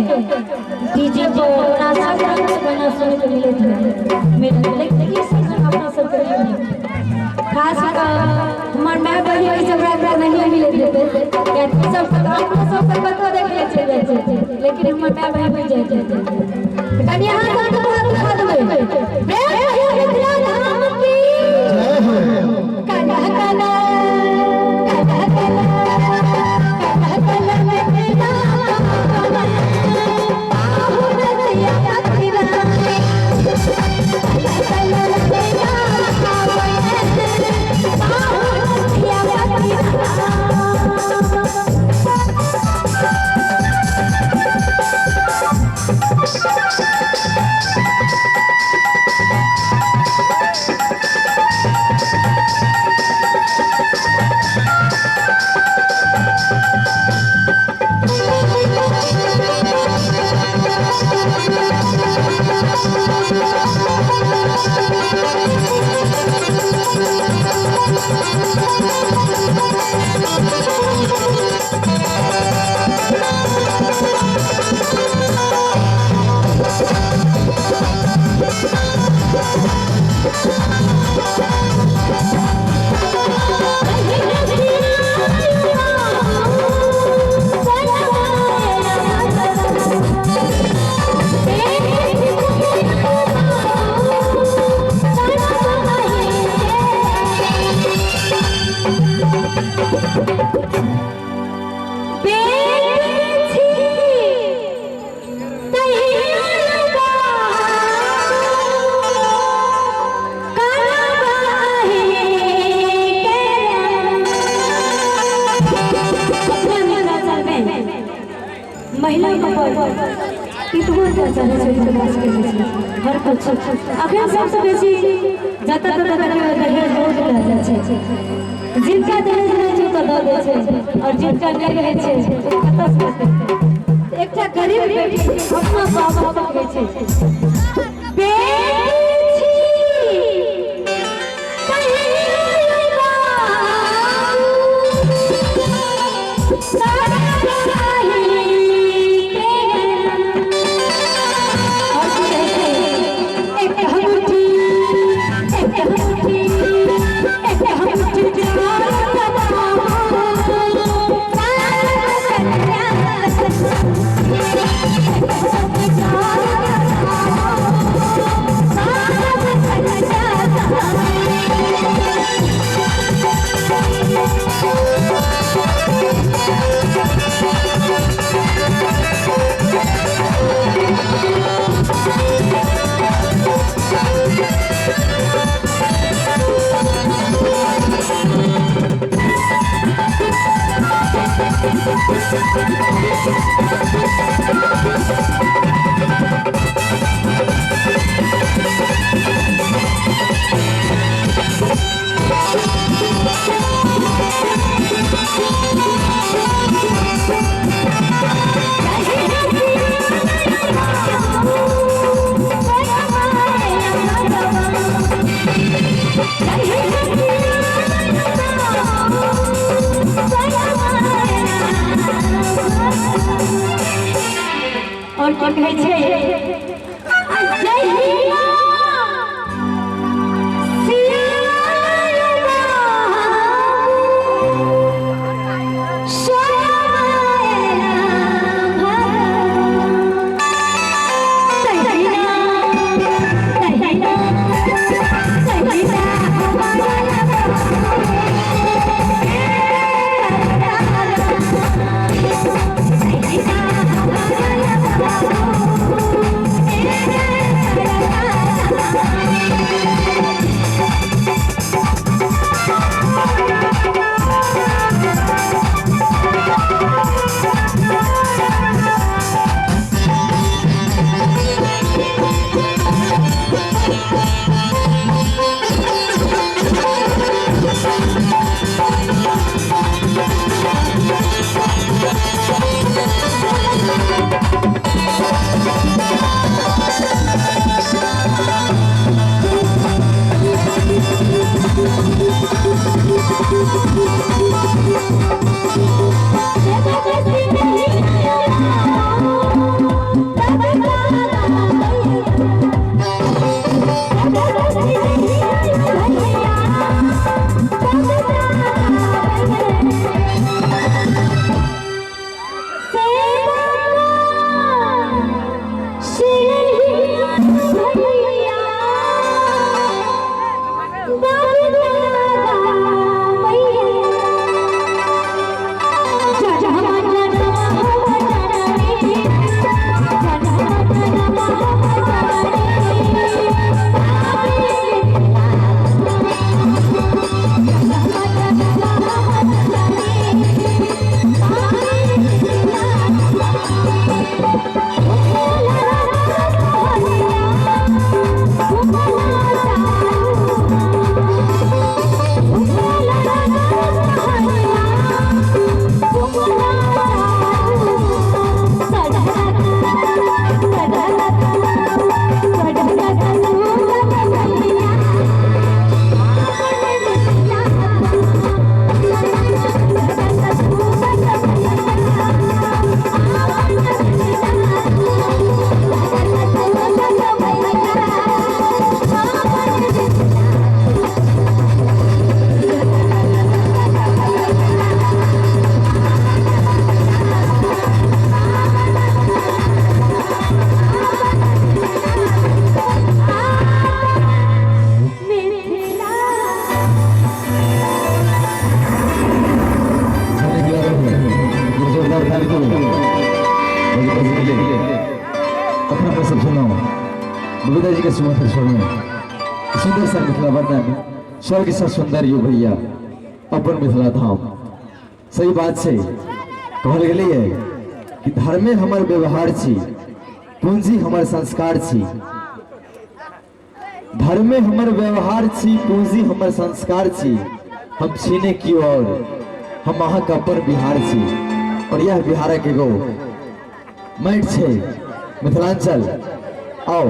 सबके डीजे पर अपना सब रंग के गाना सुने के मिलैत है मिलत, लेकिन ई सब गाना अपना सबके नहीं मिलत। खास कऽ हमर माय बहिन ई सब रंग के नहीं मिलैत हेतै, कियाकि सब अपना सबके कतौ देखले चलि जाइ छै, लेकिन हमर माय बहिन नहि जाइत हेतै। कनि अहाँ सबके हाथ उठा देबै। प्रेम से मिथिला धाम की जय हो। काला काला काला काला काला काला मिथिला आहू रसिया पथिरा, काला काला मिथिला आहू रसिया पथिरा। महिला के ऊपर इतबो अत्याचार होइ छै, बर्दाश्त करै छै हर कुछ। अखन सबसँ बेसी जतऽ ततऽ देखबै दहेज बहुत लए जाइ छै। जिनका दहेज रहै छै ओ तऽ दऽ दै छै, आओर जिनका नहि रहै छै ओ कतऽसँ देतै? एकटा गरीब बेटी अपना बाबा कहै छै, बेटी छी तहिया बाबू, और की कहै छै? एक अंगूठी, एक अंगूठी, एक अंगूठी चार और की कहै छै? जहिया सियार बाबू सोनायला भगवान, तहिना तहिना तहिना हमारा। सब सुनलहुँ बबीता जी के सुमधुर स्वर में सुंदर सा मिथिला वर्णन। स्वर्ग से सुंदर यो भैया अपन मिथिला धाम। सही बात छै, कहल गेलैए कि धर्मे हमर व्यवहार छी, पूंजी हमर संस्कार छी। धर्मे हमर व्यवहार छी, पूंजी हमर संस्कार छी। हम छीने क्यों और हम अहाँके अपन बिहार छी। और यह बिहारक एगो माटि छै मिथिलांचल। आओ।